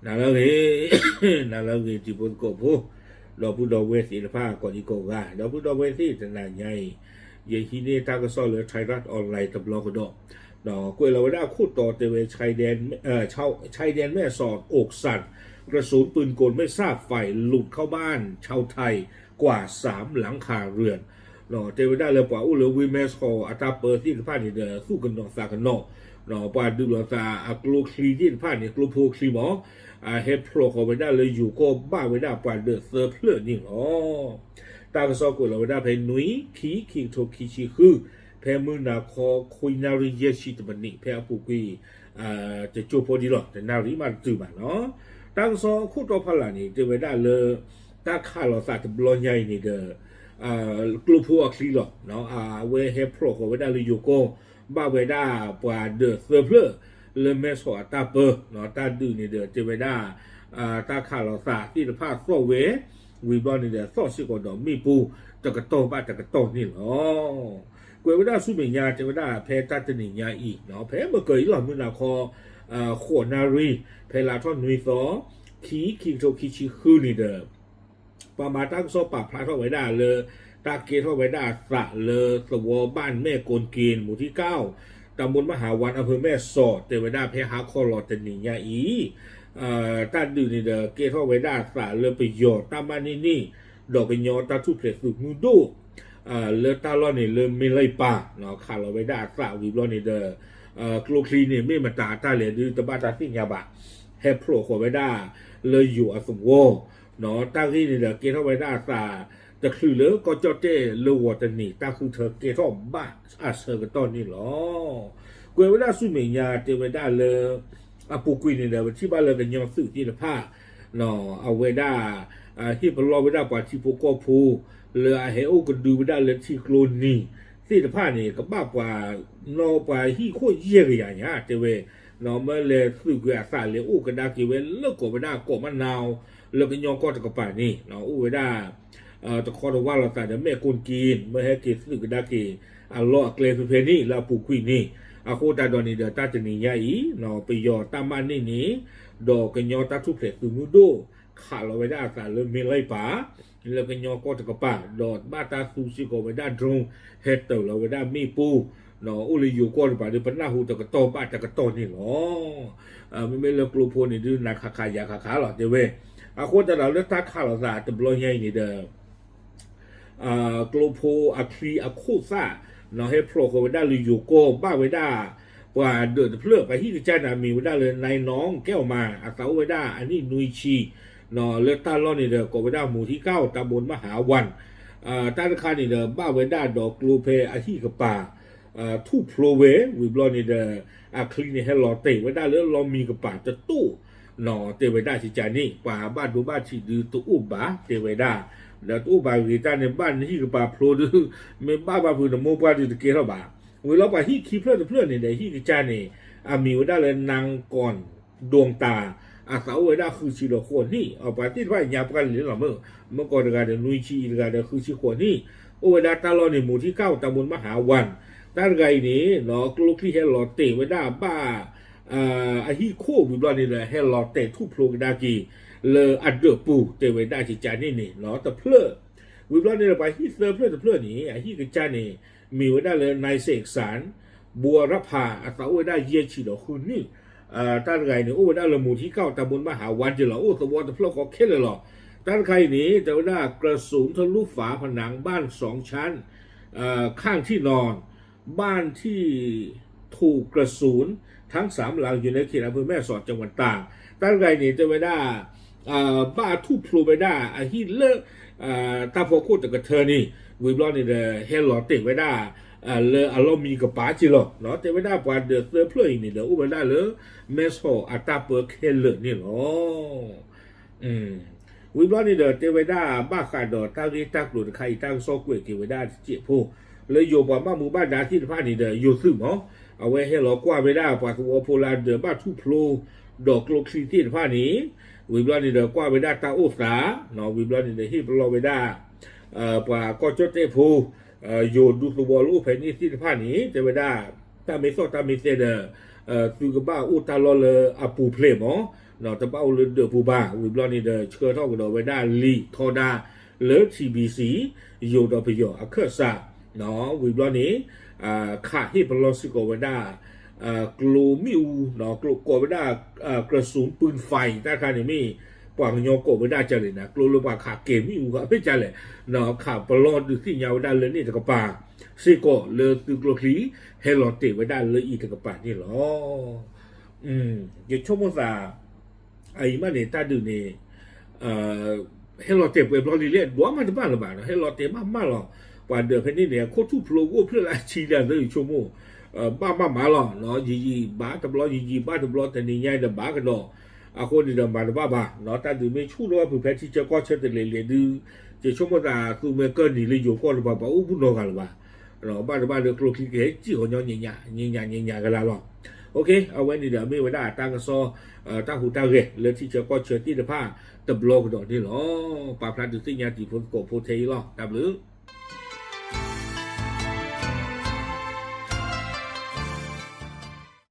နၤလၢဂ့ၤ, နၤလၢဂ့ၤ တံၤဖိသကိးဖိ, ဒီပုၢ်ဒီဝဲၢ်သ့ၣ်တဖၣ် ကိးဒံကိးဂၤ, ဒီပုၢ်ဒီဝဲၢ်သ့ၣ် တနၤညါအံၤ, ယဟံးန့ၢ်တၢ်ကစီၣ်လၢ Thairath Online တဘျီကဒီး, ကွဲးလီၤဝဲဒၣ်ခိၣ်တီတဲဝဲ ชายแดน เอ่อ ชาว ชายแดนแม่สอดอกสั่น กระสุนปืนกลไม่ทราบฝ่ายหลุดเข้าบ้านชาวไทยกว่าสามหลังคาเรือน တဲဝဲဒၣ်လၢပှၤအိၣ်လၢဝ့ၢ်မဲၢ်ဆီးအတၢ်ပၢသ့ၣ်တဖၣ်န့ၣ်ဒီး သူၣ်ကနိးသးကနိး, ပှၤဒုးလိာ်သးအကျိချံသ့ၣ်တဖၣ်န့ၣ် ကျိဖိချံမး, အဟဲဖျိးဃီၤဝဲဒၣ်လၢယိၤကီၢ်ဘၣ်ဝဲဒၣ်ပှၤဒၢးသၢဖျၢၣ်န့ၣ်လီၤ. တၢ်ကစီၣ်ကွဲးလီၤဝဲဒၣ်ဖဲနွံ ခံ ခံကထိခံဆံဃု, ဖဲမုၢ်နၤခီခွံနၣ်ရံၣ်ယဲၢ်ဆံတမံးနံး ဖဲအပူၤကွံာ် တကၠိဖိဒံးလီၤ, တနၣ်ရံၣ်မးတတုၤဘၣ်နီၤ. တၢ်ကစီၣ်ခိၣ်တီဖီလာ်န့ၣ် တဲဝဲဒၣ်လၢ တၢ်ခးလိာ်သးတဘျီညါအံၤန့ၣ်ဒီး ကျိဖိအချံလီၤ, အဝဲဟဲဖျိးဃီၤဝဲဒၣ်လၢယိၤကီၢ် ဘၣ်ဝဲဒၣ်ပှၤဒၢးသၢဖျၢၣ် လၢမဲၢ်ဆီးအတၢ်ပၢ, တၢ်ဒုးန့ၣ်ဒီး တဲဝဲဒၣ် တၢ်ခးလိာ်သးသ့ၣ်တဖၣ်သီၣ်ဝဲ, ဝံၤဘျီန့ၣ်ဒီး သီၣ်စ့ၢ်ကီးဒီးမ့ၣ်ပိၢ်တကတီၢ်ဘၣ်တကတီၢ်န့ၣ်လီၤ. ကွဲးဝဲဒၣ်ဆူမဲာ်ညါ တဲဝဲဒၣ်ဖဲတၢ်တနံၤညါအံၤ, ဖဲမုၢ်ကၢၤအံၤလီၤ မုၢ်နၤခီ ဃိးနၣ်ရံၣ် ဖဲလါထီၣ်နွံသီ ခံ ခံကထိခံဆံဃုန့ၣ်ဒီး ပှၤမၤတၢ်ကစီၣ်ပာ်ဖျါထီၣ်ဝဲဒၣ်လၢ တၢ်ကဲထီၣ်ဝဲဒၣ်အသးလၢသဝီ บ้านแม่กลเกณฑ์ หมู่ที่เก้า ตำบลมหาวัน อำเภอแม่สอด တဲဝဲဒၣ်ဖဲဟါခီလီၤတနံၤညါအံၤ, တၢ်ဒုးန့ၣ်ဒီး ကဲထီၣ်ဝဲဒၣ်အသးလၢပယီၤတၢ်မၤန့ၢ်န့ၢ် ဒီးကညီတၢ်ထူၣ်ဖျဲးသုးမုၢ်ဒိၣ် လၢတၢ်လီၢ်န့ၣ်လၢမ့ၢ်လံပၤ ခးလီၤဝဲဒၣ်အသးဝံၤဘျီန့ၣ်ဒီး ကျိချံန့ၣ် မ့ၢ်မတၤအတၢ်လဲၣ်ဒုးတဘၣ်တၢ်သ့ၣ်ညါဘၣ်, ဟဲဖျိးဃီၤဝဲဒၣ်လၢယိၤအသဝီ, တၢ်ဂ့ၢ်န့ၣ်ဒီး ကဲထီၣ်ဝဲဒၣ်အသး တချုးလၢကီၢ်ကၠီၣ်တဲၣ်လၢဝီၤတနံၤ တၢ်ဃုထၢကဲထီၣ်ဘၣ်အဆၢကတီၢ်န့ၣ်လီၤ. ကွဲးဝဲဒၣ်ဆူမဲာ်ညါ တဲဝဲဒၣ်လၢ အပူၤကွံာ်န့ၣ်ဒီး ပထံၣ်ဘၣ်လၢကညီသုးသ့ၣ်တဖၣ် အဝဲဒၣ် ဟ့ၣ်ပလီၢ်ဝဲဒၣ်ပှၤထံဖိကီၢ်ဖိ လၢအဟဲအိၣ်ကဒုဝဲဒၣ်လၢထံကျိနံၤသ့ၣ်တဖၣ်န့ၣ် ကဘၣ်ပှၤ နီၢ်ပှၤဟံၣ်ခိၣ်ယဲၢ်ကယၤညါ တဲဝဲ, မ့ၢ်လဲၤသုးကွံာ်အသးလဲၤအိၣ်ကဒါက့ၤဝဲလၢကိးဝဲဒၣ်ကိးမနီၤ လၢကညီကီၢ်တကပၤန့ၣ် အိၣ်ဝဲဒၣ် တခီတဝၢ်လိာ်သးဒီး မဲၢ်ကိၣ်က့ၤ မ့ၢ်ဟဲက့ၤသုးကဒါက့ၤ အလီၢ်အကျဲဖဲဖဲန့ၣ် လၢအပူၤကွံာ်န့ၣ်, အဃိသတးဒီးန့ၣ်ဒီး တၢ်တနံၤညါအံၤ ပယီၤတၢ်မၤန့ၢ်န့ၣ် ဒီးကညီတၢ်ထူၣ်ဖျဲးသုးမုၢ်ဒိၣ် ခးလီၤဝဲဒၣ်အသးလၢမ့ၢ်လံပၤ လၢကညီကီၢ်တကပၤ ဒီးဘၣ်တၢ်သူစ့ၢ်ကီးဝဲဒၣ် drone ဟဲတၢၤလီၤဝဲဒၣ်မ့ၣ်ပိၢ် အိၣ်လၢယိၤကီၢ်တကပၤဒီး ပနၢ်ဟူတကတီၢ်ဘၣ်တကတီၢ်န့ၣ်လီၤ. မ့မ့ၢ်လၢကျိဖိန့ၣ်ဒုး နၤခးခးယၤခးခးလီၤ တဲဝဲ, အဃိသတးဒီးလၢတၢ်ခးလိာ်သးတဘျီညါအံၤန့ၣ်ဒီး ကျိဖိအချံအခိၣ်သၣ် ဟဲဖျိးဃီၤဝဲဒၣ်လၢယိၤကီၢ်ဘၣ်ဝဲဒၣ် ပှၤဒၢးတဖျၢၣ် ပှၤဟံၣ်ကစၢ်န့ၣ် အမံၤဝဲဒၣ်လၢ နံၣ်နီၣ်ကဲအီၤမး အသးအိၣ်ဝဲဒၣ်အနံၣ်နွံဆံ လၢတၢ်လီၢ်န့ၣ်ဒီး ကိးဝဲဒၣ် หมู่ที่เก้า ตำบลมหาวัน တၢ်တခါန့ၣ်ဒီး ဘၣ်ဝဲဒၣ်ဒီးကျိဖဲအဟံၣ်ကပၤ ထူၣ်ဖျိဝဲ ဝံၤဘျီန့ၣ်ဒီး အချံန့ၣ်ဟဲလီၤတဲာ်ဝဲဒၣ်လၢလီၢ်မံကပၤတတိၢ် တဲဝဲဒၣ်ကကန့ၣ် ပှၤဘၣ်ဒိဘၣ်ထံးဒုးတအိၣ်ဘၣ် တဲဝဲဒၣ်, ဒီးတအိၣ်ဘၣ်ဂ့ၤတၢ်န့ၣ် ဘၣ်နဟံၣ်ကပၤဖျိဒုး မ့ၢ်ဘၣ်ဘၣ်ဖုးနမိၢ်ပှၢ်ဒုးတကဲထီၣ်ဘၣ်. ဝံၤလီၤပှၤဟံၣ်ခံဖျၢၣ်တဖျၢၣ်န့ၣ်ဒီး ဟံၣ်ကစၢ်န့ၣ် အမံၤဝဲဒၣ်လၢ นางก่อนดวงตา အသးအိၣ်ဝဲဒၣ်ဃုဆံဒီးဃိးနံၣ်, ပှၤသ့ၣ်တဖၣ်ညါပှၢ်လံလီၤမ့ၢ်, မ့ၢ်ကီးတဂၤဒီးနွံဆံ အံၤတဂၤဒီးဃုဆံဃိးနံၣ်, အိၣ်ဝဲဒၣ်တၢ်လီၢ်န့ၣ် หมู่ที่เก้า ตำบลมหาวัน, တၢ်တဂၤအံၤန့ၣ် ကျိချံဟဲလီၤတဲာ်ဝဲဒၣ်ဘၣ် အဟံၣ်ခိၣ်ဝံၤဘျီန့ၣ်ဒီး ဟဲလီၤတဲာ်ထူၣ်ဖျိကဒါက့ၤ လၢအဒၢးပူၤ တဲဝဲဒၣ်ကကန့ၣ်န့ၣ် တဖျၢၣ်, ဝံၤဘျီန့ၣ်ဒီး ပှၤဟံၣ်သၢဖျၢၣ်တဖျၢၣ်န့ၣ် အဟံၣ်ကစၢ်န့ၣ် မံၤဝဲဒၣ်လၢ นายเสกสรร บัวรพา အသးအိၣ်ဝဲဒၣ်ယဲၢ်ဆံဒီးဃုနံၣ်, တၢ်တဂၤအံၤန့ၣ် အိၣ်ဝဲဒၣ်လၢ หมู่ที่เก้า ตำบลมหาวัน ဒ်လီၤ အိၣ်သဝီတဖျၢၣ်ဃီခဲလၢာ်လီၤ. တၢ်တခါအံၤန့ၣ် တဲဝဲဒၣ် กระสุนทะลุฝาผนังบ้านสองชั้น ข้างที่นอน บ้านที่ถูกกระสุนทั้งสามหลังอยู่ในเขตอำเภอแม่สอดจังหวัดตาก တၢ်တဂၤအံၤန့ၣ် တဲဝဲဒၣ် ဘၣ်ထူၣ်ဖျိဝဲဒၣ်အဟံၣ်လၢ တၢ်ဖီခိၣ်တကထၢန့ၣ် ဝံၤဘျီန့ၣ်ဒီး ဟဲလီၤတဲာ်ဝဲဒၣ် လၢအလီၢ်မံကပၤက့လီၤ. တဲဝဲဒၣ်ပှၤဒၢးသၢဖျၢၣ်အံၤန့ၣ်ဒီး အိၣ်ဝဲဒၣ်လၢမဲၢ်ဆီးအတၢ်ပၢခဲလၢာ်န့ၣ်လီၤ. ဝံၤဘျီန့ၣ်ဒီး တဲဝဲဒၣ်ဘၣ်ဃးဒီးတၢ်ဂ့ၢ်တၢ်ကျိၤတခါအံၤ တၢ်ကစီၣ်ကွဲးက့ၤဝဲဒၣ်တစဲးဖိ လၢယိၤပှၤဘၣ်မူဘၣ်ဒါသ့ၣ်တဖၣ်န့ၣ်ဒီး ယိၤသုးမး အဝဲဟဲလီၤကွၢ်ဝဲဒၣ်ပှၤသဝီဖိလၢအဒၢးဘၣ်ထူၣ်ဖျိ ဒီးကျိချံသ့ၣ်တဖၣ်န့ၣ် ဝံၤဘျီန့ၣ်ဒီး ကွၢ်ဝဲဒၣ်တၢ်အိၣ်သး ဝံၤဘျီန့ၣ်ဒီး ဟ့ၣ်ပလီၢ်ဝဲဒၣ် ပှၤကီၢ်ကၠီၣ်တဲၣ်ဖိ ယိၤဒူသဝီလၢအိၣ်ဖဲန့ၣ်သ့ၣ်တဖၣ်န့ၣ် တဲဝဲဒၣ် တၢ်မ့ၢ်သီၣ်တၢ်မ့ၢ်သဲဒီး သုကဘၣ်အိၣ်တၢ်လီၢ်လၢအပူၤဖျဲးမး တဘၣ်အိၣ်လၢဒၢးပူၤဘၣ်. ဝံၤဘျီန့ၣ်ဒီး ဆှၢထီၣ်ကဒီးဝဲဒၣ်လံာ်ထီဒါလၢ ထံဘံစံ ယိၤဒီးပယီၤအခၢၣ်စး, ဝံၤဘျီန့ၣ် ခးဟ့ၣ်ပလီၢ်စ့ၢ်ကီးဝဲဒၣ် ကျိမ့ၣ်အူ, ကျိကိးဝဲဒၣ် กระสุนปืนไฟ တၢ်တခါန့ၣ်မ့ၢ် ပှၤကညီကိးဝဲဒၣ်ကလဲၣ်န့ၣ် ကျိလၢပှၤခးကဲၤမ့ၣ်အူအဖဲကလဲၣ်, ခးပလီၢ်ဒုးသ့ၣ်ညါဝဲဒၣ်လၢန့ၣ်တကပၤ စ့ၢ်ကီးလၢသုးကျိချံ ဟဲလီၤတဲာ်ဝဲဒၣ်လၢအံၤတကပၤန့ၣ်လီၤ. ယဆိကမိၣ်သး အအံၤမးန့ၣ် တၢ်ဒုးန့ၣ် ဟဲလီၤတဲာ်ပှဲၤဘျီလံလဲၣ် ဒွးမးတဘၣ်လၢၤဘၣ်နီၤ, ဟဲလီၤတဲာ်မးမးလီၤ. ပှၤဒၢးဖဲန့ၣ်န့ၣ် အခိၣ်ထူၣ်ဖျိကအိၣ်ဖျဲၣ်လၢအဆံလၢအသၢ ယဆိကမိၣ် ဘၣ်မးမးလီၤ. ယံာ်ယံာ်ဘၣ်တဘျီ ယံာ်ယံာ်ဘၣ်တဘျီ တနံၤညါအံၤဒီးဘၣ်ကဒီး, အဃိန့ၣ်ဒီးမၤတဘၣ်ဘၣ်နီၤ. တၢ်ဒုးမ့ၢ်ဆူၣ်ထီၣ်ဝဲဖုးဖဲထံဆၢကီၢ်ဆၢတလဲၤလဲၤဒုး ယဆိကမိၣ်သးသူမွဲကၢၢ်နံၤလၢယိၤကီၢ်တပၤ ပှၤအိၣ်ဘူးနီတဂၤလၢၤဘၣ်. ဘၣ်တဘၣ်ဒီးကျိချံကဟဲစံၣ်ဃီညီ ညံညါညံညါကလါလီၤ. အဝဲန့ၣ်ဒီးမ့ၢ်ဝဲဒၣ်တၢ်ကစီၣ် တၢ်ဟူးတၢ်ဂဲၤလၢထံဆၢကီၢ်ဆၢသ့ၣ်တဖၣ်တဘျီကဒီးန့ၣ်လီၤ. ပာ်ဖျါဒုးသ့ၣ်ညါတံၤဖိသကိးဖိထဲအံၤလီၤ. တၢ်ဘျုး